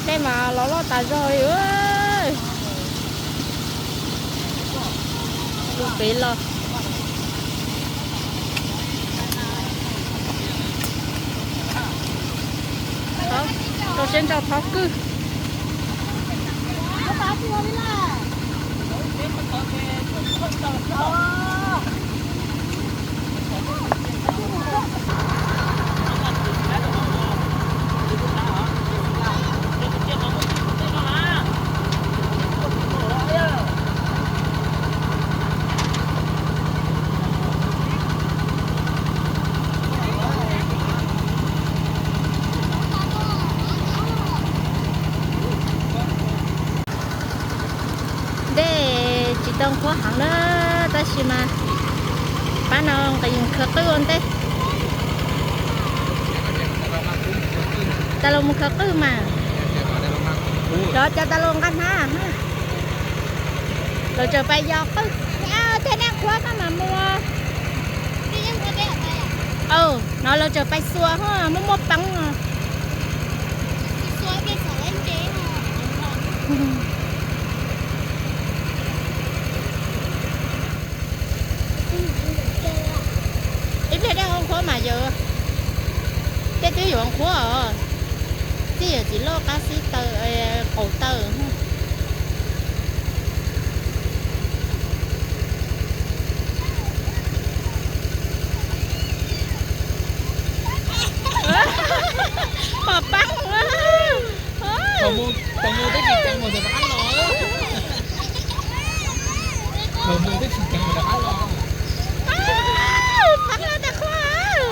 Tej mas los loj tas zog li. Lub pem los. Rau siab ntso thov kwj. Ntej tsis tau qhuav heev na, tab sis mas pab no nqis mus khaws qwj ua ntej. Tas los mus khaws qwj mas. Cov cas tas los nqa hnab. Lawv tseem pais yos qwj. Tej neeg qhuav koj mam mus. No lawv tseem pais xuas ho muaj muaj peev. Ib pliag dej qhuav mas yog, dej twb yuav qhuav os. Txij yawm txiv loj qab xib taw, qaum taw. Pom peev. Thaum mus twb tsis ceev mus ntawm rov qab los. Thaum mus twb tsis ceev mus rov qab los. Peev los tas qhuav.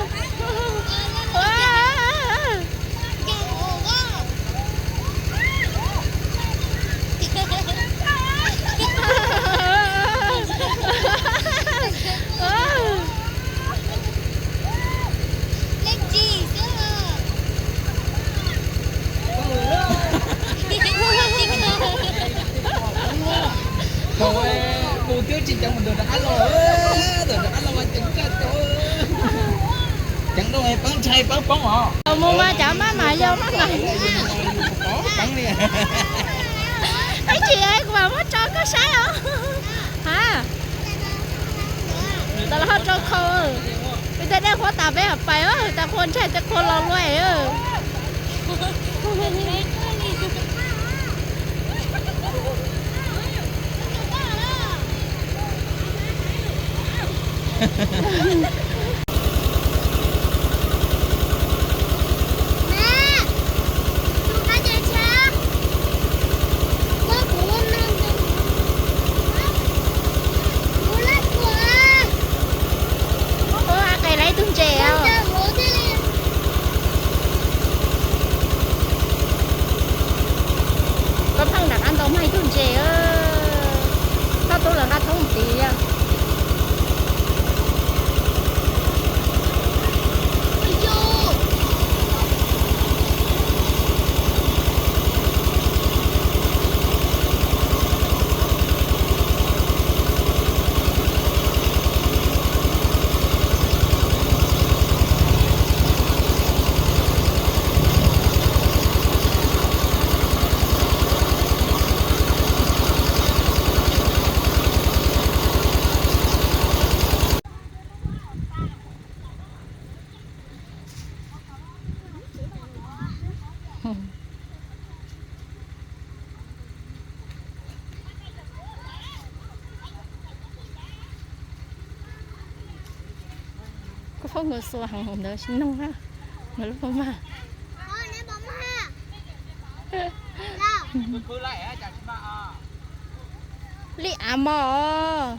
Thaum mus twb tsis ceev mus ntawm rov qab los, ntawm rov qab los mas ceev kawg. Ceev dua peeb ntshai peeb poob os. Thaum mus mas cov maj mam yog maj mam. Peeb li. Ib chim kuv mam muab tso koj saib os. Ha. Ntawd los ho rau khau. Peb tej dej qhuav tas peb pais, tas qhua ntshai tej qhua los luaj. Ua qes lawv ib tug ntses os. Koj pheej nram qab ntoo mag ib tug ntses. Koj tub lawv nqa thoob tid yog. Koj phob nkawd xuas heev ntawd tsis noog na, nkawd lub paj mag. Li av mos.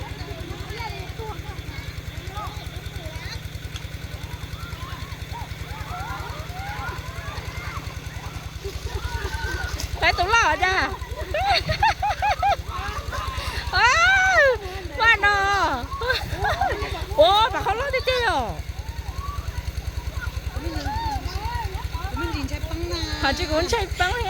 Vaj no, ua, pam qhov loj tiag tiag os. Qhov tsis kuv ntshai peeb li.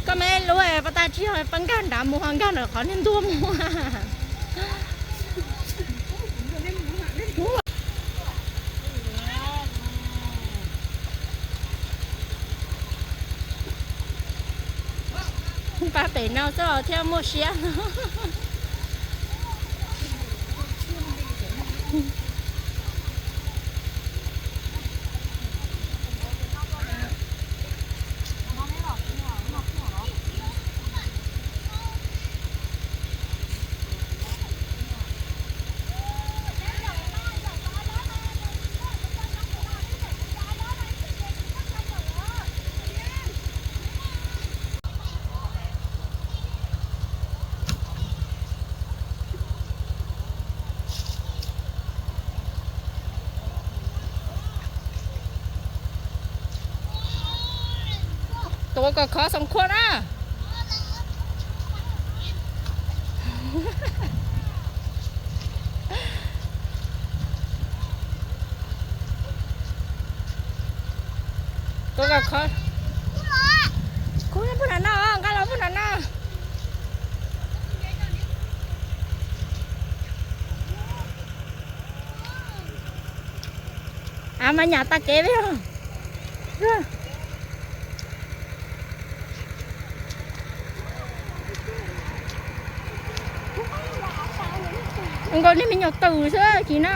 Koj me lub pas tas tsis yog peeb nkag nrad mus ho nkag ntawm qhov niag ntuag mus. Pab pem no xwb los thiaj muaj siab. Tuav kom khov xoom khuab na. Tuav kom khov. Kuv pub nram no, nqa los pub nram no. Av mas nyam tag kev li. Nkaus niag me nyuam twm xwb kis no.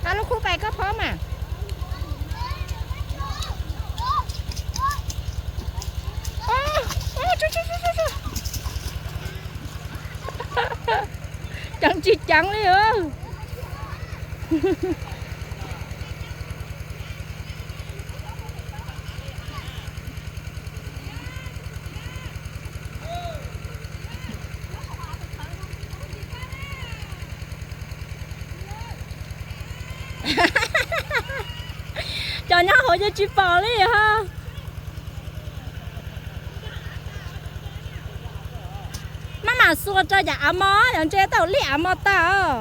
Pab lub khub pais koj phob mas. Ceev tsis ceev li. Cov nyob hauv yeej tsis pom li ho. Maj mam xuas rau yam av mos, yog ntse tau li av mos tag.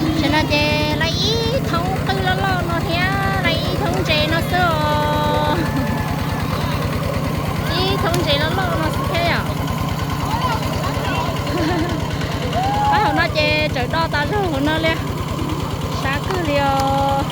Tam sim no ces lawv ib thoob qwj loj loj no thiab lawv ib thoob ntses no xwb os. Ib thoob ntses loj loj no xwb thiab yom. Pab hauv no ces tseem do tas zog hauv no li. Sab kawg li os.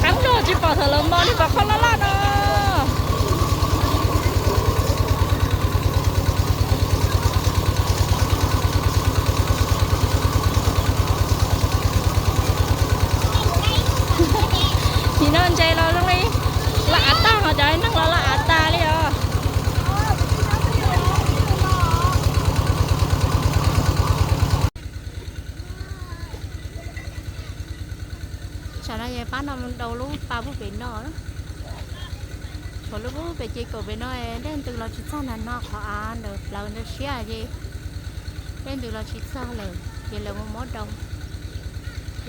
Qeeb zog tsis pom thaum lawv mos li pom qhov loj loj no. Nim no ntses los zoo li los av tag, ho cov neeg los los av tag li os. Tsam no yog pab no mus daus lub pas pug pem no. Tshuav lub pug pem ces kaum pem no, leej twg los tsis txog nram no qhov av ntawm plawv ntawd siab ces leej twg los tsis txog lawm ces lawv mus muab daus,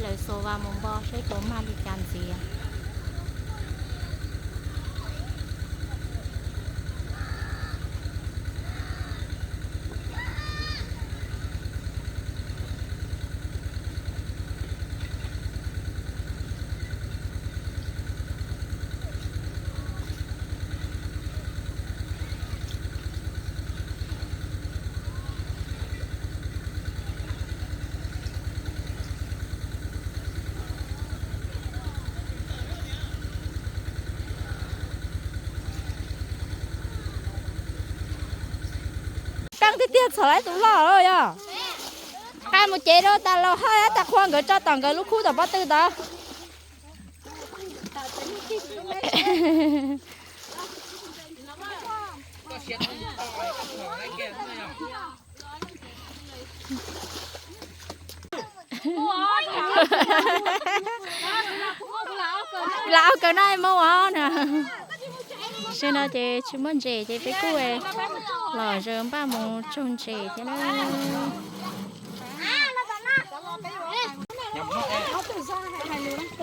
lawv xuas vas mus npo saib puas mag li cas ntxiv. Tiag tiag txhom laib tus loj lawm yog. Qab mus cev rau tas los haj tas qhua nkawd tso tom nkawd lub khub tom pob tw tod. Lam ua kawg no mus os na. Seb no ces tsis muaj ntses ces peb kuj los zaws npaj mus tsaug ntses thiab na.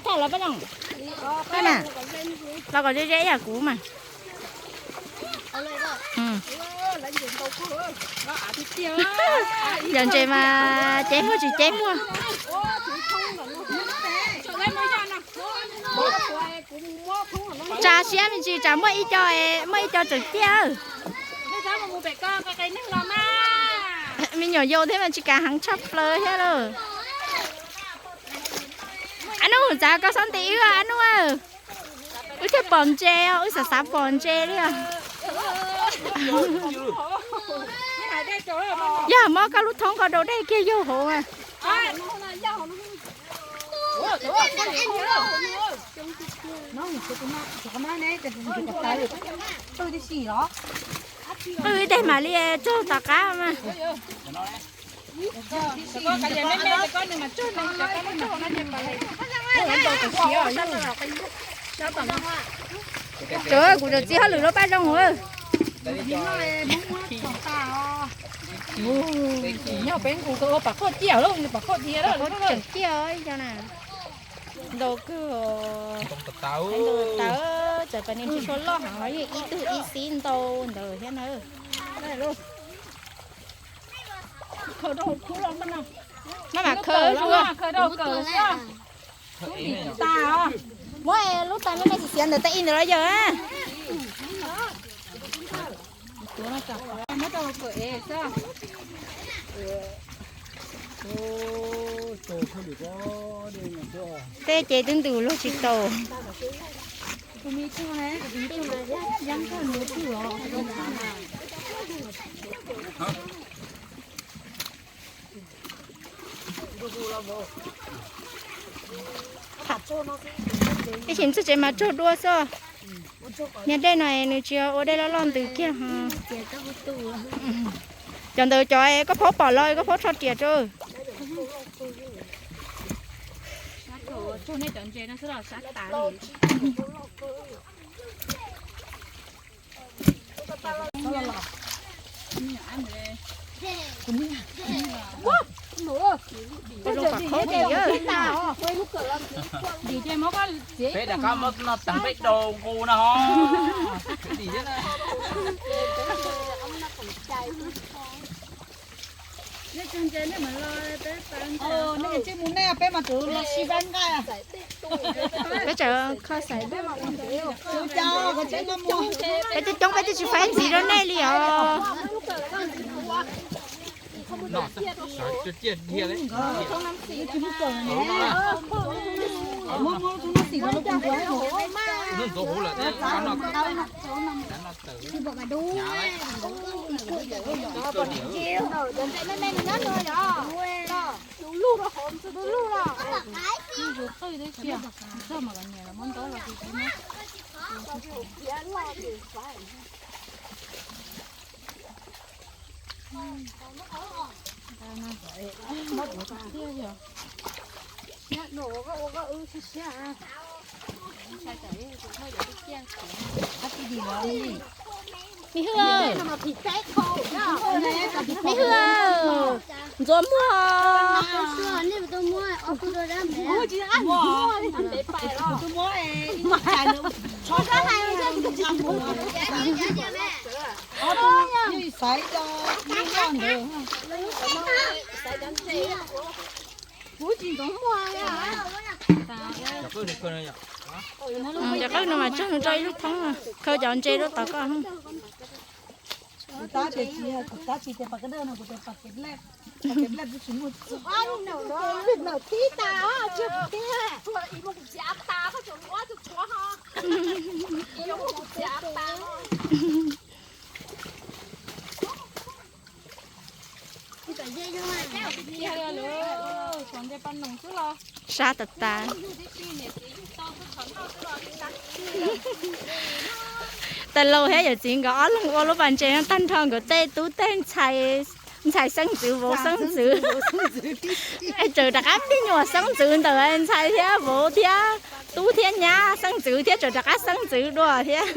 Tham los pab no, los kom ze ze ib yam kuv mas. Yog ntses mas cev muag tsis cev muag. Tsa siab me ntsis tsam muaj ib co, muaj ib co tseem ciaj. Me nyuam yaus thiab mas tsis kav heev tshaj plaws thiab lauj. Ab Nuj, txav koj xob nti wb Ab Nuj. Wb thiaj pom ntses os, wb xav xav pom ntses li os. Yog mob koj lub thoob ko rau dej kiag yug hauv. Qwj ib teg mam li tsaug tom qab mas. Kuv tsis txib hauj lwm lub paj zoo. Nyob peb nqus ua pam qhoj ciaj lawm, pam qhoj diav lawm. Tseem ciaj ib co na. Ntau kawg. Ntau tawv, txawm pab neeg tsis tshua loj heev los yeej ib tug ib xib ntau ntawd thiab na. Maj mam khaws zuj. Muab lub tais me me xiav xiav ntawm tais ib ntawd los yawg. Tej ces twb ntws luag tsis tau. Ib sim ntxuag tsev mas tsaug dua xwb. Niag dej no nws tsis ua dej loj loj ntws kiag. Cov ntawd cov koj phaub pom los koj phaub tsho riam rau. Peb rov qab muab no teev peb dau nqus no ho. Nej tsis mus nej peb mas tsuas los sib pab nqaij. Peb tseem kho xaiv, peb coob coob peb twb tsis faib ntxiv rau nej li os. Me hwj, me hwj, ntxuav muag. Cov qwj no mas tsuag nws rau ib lub thoob, khaws cov ntses rau tom koj. Sab tas tas. Tais laus thiab yawm txiv nkawd ob leeg ua lub pas ntses no tag nrho, nkawd tej tub tej ntxhais, ntxhais xeeb ntxwv, vauv xeeb ntxwv. Tseem rov qab me nyuam xeeb ntxwv ntawm ntxhais thiab vauv thiab tub thiab nyab xeeb ntxwv thiab tseem rov qab xeeb ntxwv dua thiab.